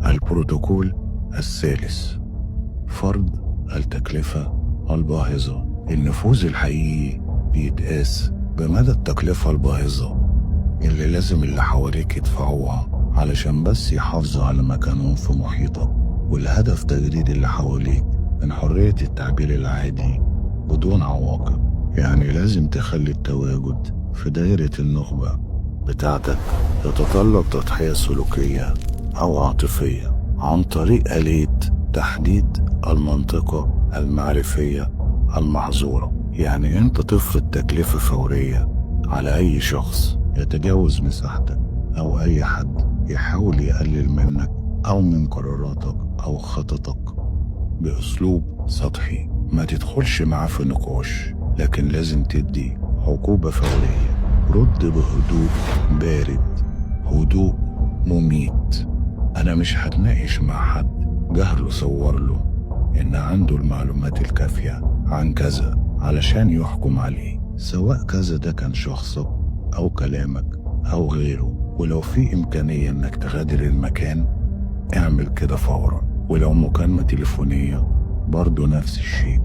البروتوكول الثالث: فرض التكلفة الباهظة. النفوذ الحقيقي بيتقاس بمدى التكلفة الباهظة اللي لازم اللي حواليك يدفعوها علشان بس يحافظوا على مكانهم في محيطك. والهدف تجريد اللي حواليك من حرية التعبير العادي بدون عواقب. يعني لازم تخلي التواجد في دايرة النخبة بتاعتك يتطلب تضحية سلوكية أو عاطفية عن طريق آلية تحديد المنطقة المعرفية المحظورة. يعني أنت تفرض تكلفة فورية على أي شخص يتجاوز مساحتك، أو أي حد يحاول يقلل منك أو من قراراتك أو خططك بأسلوب سطحي. ما تدخلش معاه في نقاش، لكن لازم تدي عقوبة فورية. رد بهدوء بارد، هدوء مميت. أنا مش هتناقش مع حد جهله صور له إن عنده المعلومات الكافية عن كذا علشان يحكم عليه، سواء كذا ده كان شخصك أو كلامك أو غيره. ولو في إمكانية إنك تغادر المكان اعمل كده فورا، ولو مكالمة تليفونية برضو نفس الشيء،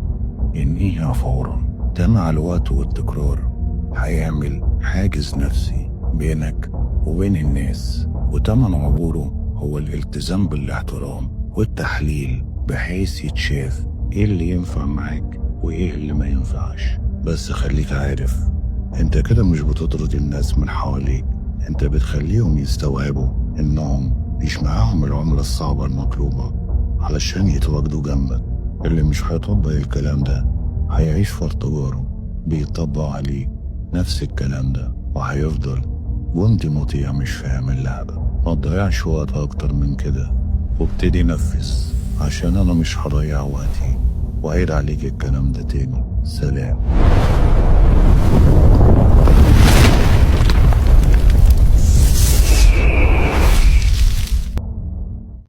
انهيها فورا. ده مع الوقت والتكرار هيعمل حاجز نفسي بينك وبين الناس، وتمن عبوره هو الالتزام بالاحترام والتحليل، بحيث يتشاف ايه اللي ينفع معاك وايه اللي ما ينفعش. بس خليك عارف، انت كده مش بتطرد الناس من حواليك، انت بتخليهم يستوعبوا انهم مش معاهم العملة الصعبة المطلوبة علشان يتواجدوا جنبك. اللي مش هيطبق الكلام ده هيعيش في تجارب بيطبق عليه نفس الكلام ده، وهيفضل جندي مطيع مش فاهم اللعبة. ما تضيعش وقت أكتر من كده وابتدي نفذ، عشان أنا مش هضيع وقتي وأعيد عليك الكلام ده تاني. سلام.